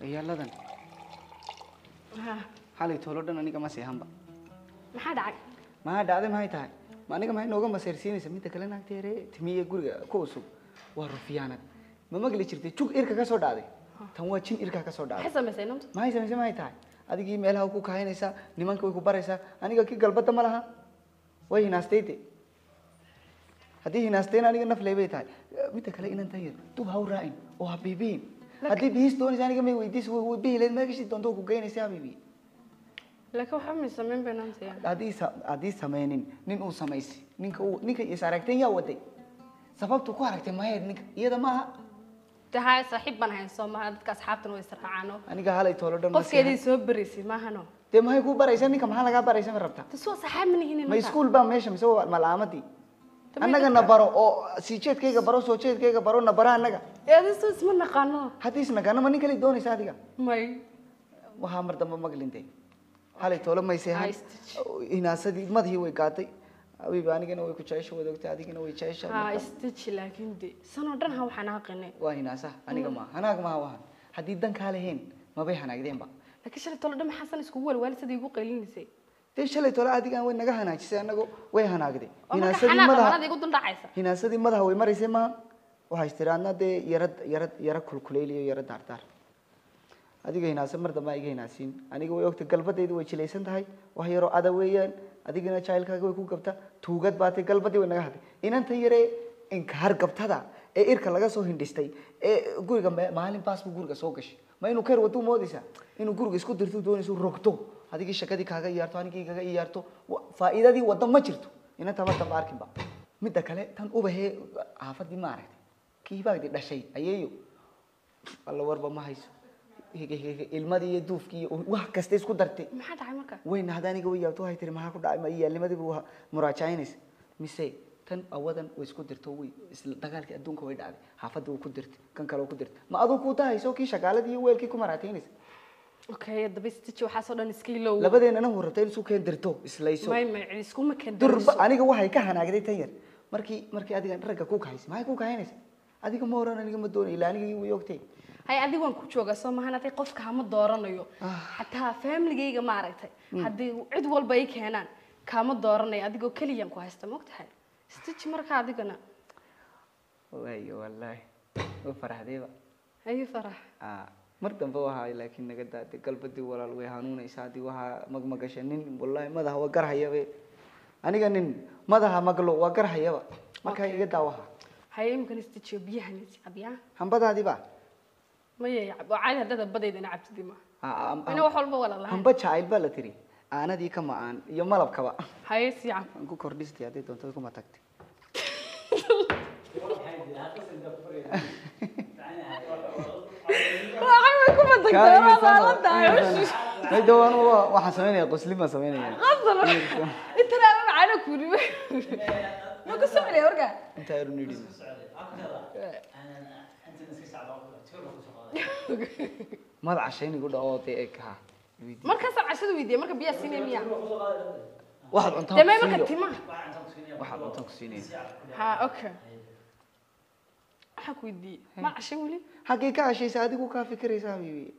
Ciyaaladan xalay toolo dhan aniga ma seexanba. Maxaa dhacay? Maxaa dhacday? Maxay tahay? Ma aniga maxay nooga maseersiinaysa? Midda kale naagta yare timiye guriga ku cusub waa rufiyaanad. Ma maqli jirtay jug irka ka soo dhacday? Tan waa jin irka ka soo dhacday. Maxay samaysay inantu? Maxay samaysay? Maxay tahay? Adigii meelaha ku kahaynaysaa, nimanka way ku baraysaa, aniga kii galbadda ma laha. Way hinaastay de. Haddii hinaastayna aniga naf ley bay tahay. Midda kale inantan yar dub ha u raacin oo ha biibiin. Haddii bihiis doonaysa aniga may weydiis, way bihi lahayd meeshii doonto ku geynaysa habiibi. Laakiin waxa may samayn bay inantu yani. Haddii sameynin nin uu samaysay, ninka uu ninka is aragteen yaa waday, sababtu ku aragtay mahayd ninka iyada maaha. Tahay saaxiib baan hayn soo maaha, dadka asxaabtana way israacaano. Aniga halay toolo dhan ma qofkeedii seexan. Soo baraysay maahano? Dee maxay kuu baraysaa ninka? Maxaa lagaa baraysa ma rabtaa? Tasoo saxaab ma nihin. Ma iskuul baa meesha mise waa malaamadii? Annaga na baro oo sii jeedkayga baro, soo jeedkayga baro, na bara annaga. Adisoo isma naqaano. Haddii isnaqaano ma nin kale doonaysa adiga? May. Waxaa mar dambe maglintay halay toolo may seexan. Ha, stitch. Hinaasadii madihii way gaatay abiba, anigana way ku jecesha, wada ogtay, adigana way jecesha. Ha stitch, laakiin de sanoo dhan ha waxaan aqinay. Waa hinaasaha aniga maaha, hanaag maaha waxan. Haddii dan kaa lahayn mabay hanaagdeenba. Laakiin shalay tolo dhan maxaa san iskugu walwaali sidii igu qaylinisay? Dee shalay tole adigaan way naga hanaajisay, annago way hanaagday. Oo marka hinaasadii xanaaqa madaxa manada igu dul dhacaysa. Hinaasadii madaxa way maraysay maaha, waxaa istiri adna dee yara yara yara kulkuleyliyo yara daardaar. Adiga hinaasa mar dambe iga hinaasiin. Aniga way ogtay galbadaydu way jilaysan tahay, wax yaroo ada weeyaan. Adigana jacaylkaaga way ku gabtaa, tuugad baatay, galbadii way naga haday. Inantan yaree inkaar gabtada ee irka laga soo hindhistay ee guriga maalin baas buu guriga soo gashay, ma inuu keer waduu moodaysaa? Inuu guriga isku dirto doonayso, rogto, adigii shakadii kaaga iyaarto, anigii kaga iyaarto, faa'iidadii waddo ma jirto. Inanta mar dambe arkinba. Midda kale tan ubahee xaafadii ma aragtay kii baagdi dhashay ayeeyo alla warba ma hayso. Hige hige ilmadii iyo duufkii iyo wax kasta isku dartay. Maxaa dhacay marka? Wayna hadda aniga way yaabto, waxay tiri maxaa ku dhacay? Ma iyaalnimadii buu muraajacaynaysa mise tan awadan way isku dirto? Way isla dagaalkii adduunka way dhacday, xaafadda way ku dirtay, kan kale way ku dirtay. Ma aduu kuu tahayso kii shaqaaladii iyo weelkii ku maraataynaysa? Okay, haddaba stitch waxaasoo dhan iska ilow. Labadeennana wuu rabtay in isu keen dirto, islayso. May cid iskuma keen. Durba aniga waxay ka hanaagday tan yar markii adiga ragga ku kahaysay. Maxay ku kahaynaysa adiga? Ma oran aniga ma doonayo ilaa anigii way ogtay. Hay, adiga waan ku joogaa soo maahan, aday qofka hama dooranayo. Xataa familigayga ma aragtay, haddii cid walba ay keenaan kaama dooranayo, adigoo keliyaan ku haysta, ma ogtahay stitch? Marka adigana waayo wallaahi way faraxdayba. Haye farax. Mar dambe waxaa laakiin naga daaday galbadii walaal way hanuunaysaa. Haddii waxaa magmagasha nin wallaahi madaxa waa garhayabe, aniga nin madaxa maglo waa garhayaba, markaa iga daa waxa. Haye, imkan stitch biyahan is cabiyaa. Hambadaadiba? Maya, cab oo caadi haddada badaydana cabtidi ma ina wax walba wala lahayn. Hamba jacayl baa la tiri, aanadii ka macaan iyo malabkaba. Haye, sii cab. Aan ku kordhistay hadday doonto kuma tagtay. Waxay way kuma tagtay, waa laalan tahay. Mayda waan waxaan samaynaya, qoslin baan samaynaya. Qasal intana macana kuuri ma ku socday warka. Intaa yar nidhi mad cashaynigu dhaco dee eg ha. Markaasaan cashada weydiiyay, marka biyaa siinaya miya? Waxaad cuntaan dee may ku marka siiyo. Timaha Waxaad cuntaan ku siinaya. Ha, okay, waxaan ku weydiiyey ma cashay weli? Xaggee ka cashaysa? Adigu kaa fikiraysa habiibi,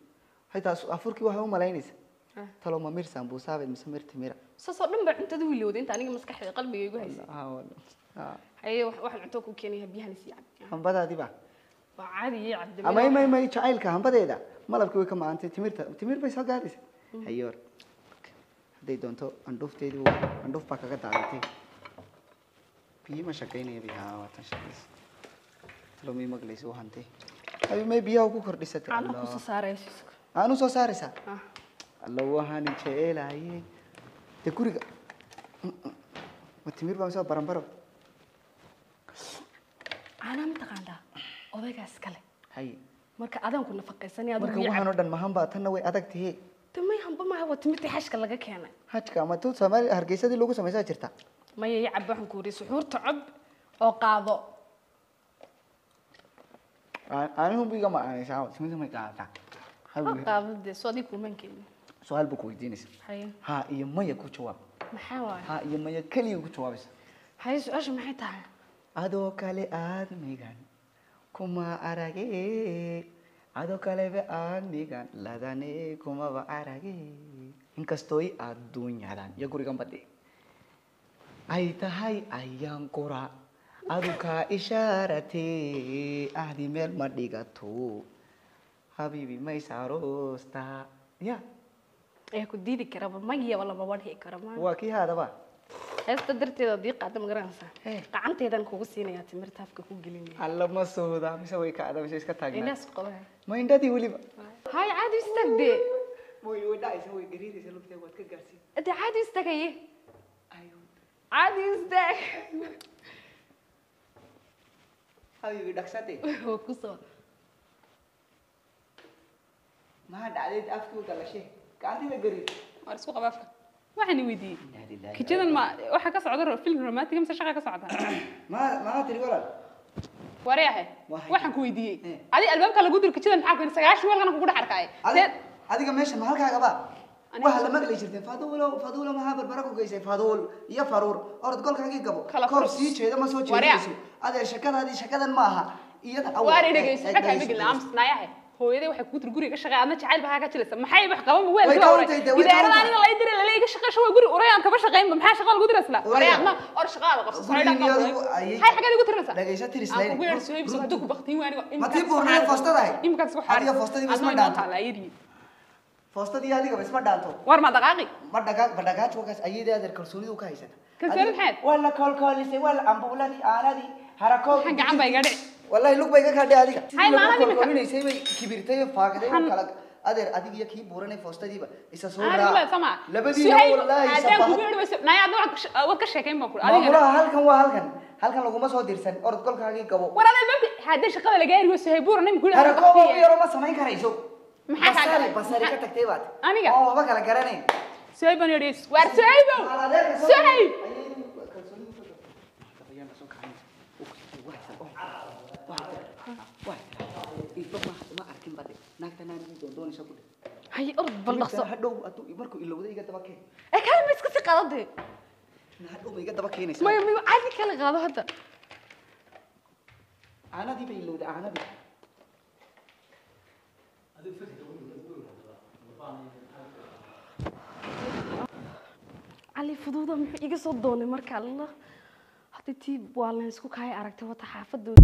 xitaa afurkii waxay u malaynaysa talo ma mir sambuusaabeed mise mir timira. Saasoo dhan baa cuntada wilowday inta aniga maskaxda qalbiga igu haysay. Ha, wala. Ha. Haye, waxaan cunto ku keenaya, biyahan isii cab. Hambadaadiba waa caadi iyo cabdi. Ama may jacaylka hambadeeda malabkii way ka macaantay timirta, timir bay soo gaadhaysa. Hayoor hadday doonto andhuufteedii andhuuf baa kaga daadatay. Biyo ma shaqaynaya? Biyaha waa tan shaqaysa. Talo may maqlaysa u hantay habi may biyaha ku kordhisatay. Caana kusoo saaraya sisko. Aan u soo saaraysaa? Ah. Alla waxaan jecelaayey de guriga ma timir baa mise baranbaro? Caanaha ma taqaantaa odaygaas kale? Haye. Marka adaan ku nafaqaysanaya marka adigu waxaan oo dhan mahanbaa, tanna way adag tihi. Tamay hamba maaha, waa timirtii xashka laga keenay. Hajka ama tu Soomaali Hargeysadii lagu samaysaa jirta. Maya, ii cab, waxaan ku wariye suxuurta cab oo qaado. Anigu biga ma aanaysaa timirta may qaadataa? Ha qaado dee, soo adiga kuumaan keenin. Su-aal buu ku weydiinaysa. Haye. Ha iyo maya ku jawaab. Maxaa waaye? Ha iyo maya keliya ku jawaabaysa. Haye, su-aasha maxay tahay? Adoo kale aadmigan kuma arage Adoo kaleba aadmigan ladane kumaba arage, inkastooy adduunyadan iyo gurigan badhe ay tahay ayaan qura adu kaa ishaaratee, ahdi meel ma dhigato habiibi, may saaroostaa ya. Ayaa ku diidi karaba, magiyaba lama wadhi karo ma. Waa kii haadaba. Heesta darteeda dii qaada, ma garanaysaa? Eh. Gacanteedan kugu siinayaa, timirta afka ku gelinaya. Alla, ma sooda mise way kacda mise iska taagnaa? Inaas qodaa. Ma indhadii weliba? Hay, caadi istaag dee. Way dhacaysa, way gariiraysa, lugtee waad ka gaarsiin. Dee caadi istaagaye, caadi istaag. Habiibi, dhagsate. Waa ku soo. Maxaa dhacday? Afkii u galashe, gacantii bay gariir. Waar isku qaba afka. Waxaan i weydiiyey, kijadan ma waxaa ka socda film romantic mise shaqa ka socda? Ma maxaa tiri, walaal? Wareehe. Waxay- Waxaan ku weydiiyey, Eh. adi albaabka lagu diro kijadan maxaa ku yidhi 90 weelkana kugu dhex arkaaye? Adiga meesha ma halkaagaba? Aniga- Waxaa la maqli jirtay faduulo, faduulo, maxaa barbara ku geysay faduul iyo faruur? Orod golkaagii gabo. Kala koob fur. Sii jeeda ma soo Wareer. jeedinayso adeer, shakadaadii shakadan ma aha iyada. Waar dhegeyso, xagga kama gelin aamusnaayahe. Hooyaday waxay kugu tiri guriga ka shaqeey, adna jacayl baa ka jilaysa. Maxay wax qaban ma Way weelka ka uray untay dee, way ka gidaarada untay. Aniga la ii diray lala iga shaqeysho waa guri uray aan kaba shaqeynba, maxaa shaqa lagu diray isla? Uraya. Wareer ma or shaqaada qabso. Gurigii adigu ayay- Hay, xaggeed igu tirinaysaa? Dhageyso, tiris Aan layni. kugu yeedhi Suhayb, soo hadduu ku baktiin waa aniga. Ma tii buurnay foostadahay? Imikaas isku xaari. Adiga foostadii isma Adna inoo dhaanto. taala ayadii. Foostadii adigaba isma dhaanto. War ma dhaqaaqi. Ma dhagaa, ma dhagaaj wakaas ayadii adeer kalsoonidu ka haysata. Kalsooni maxaad? Waa la koolkoolisay, waa la ambuuladii, aanadii harakoo. Waxaan gacan baa iga dhici. Wallahi lug bay iga kaadhay adiga. Hay, Sidii lagu maanadii imika- koolkoolinaysay bay kibirtay oo faagday oo kala. Adeer, adiga iyo kii buuranay foostadiiba isa soo Aan raac. ula sama. Labadiina Suhayb, wallahi haddaan kugu sabaha. yeedhi wayso naaya, adna waad ka sheekayn baan ku adigana. Maamulaha halkan waa halkan, halkan laguma soo dirsan. Orod golkaagii gabo. War adeer albaabka haddii shaqada laga heri wayo Suhayb buuran imika Harakooba u yaro ma samayn karayso. Maxaa kaa Basari galay? basari ka tagtay baad. Aniga? Oo waxba kala garanayn. Suhayb baan yeedhi, waar Suhaybow, Suhayb. Hay, orod bal dhaqso. Hadhow hadduu markuu ilowda iga daba keen. Ee kale ma iska sii qaado dee. Hadhow ma iga daba keenaysa? Maya, maya, caadi kala qaado hadda. Caanadii bay ilowday, caanadii. Cali fuduuda muxuu iga soo doonay marka? Allah, hadda tii waa la isku kaaya aragtay wata xaafadooda.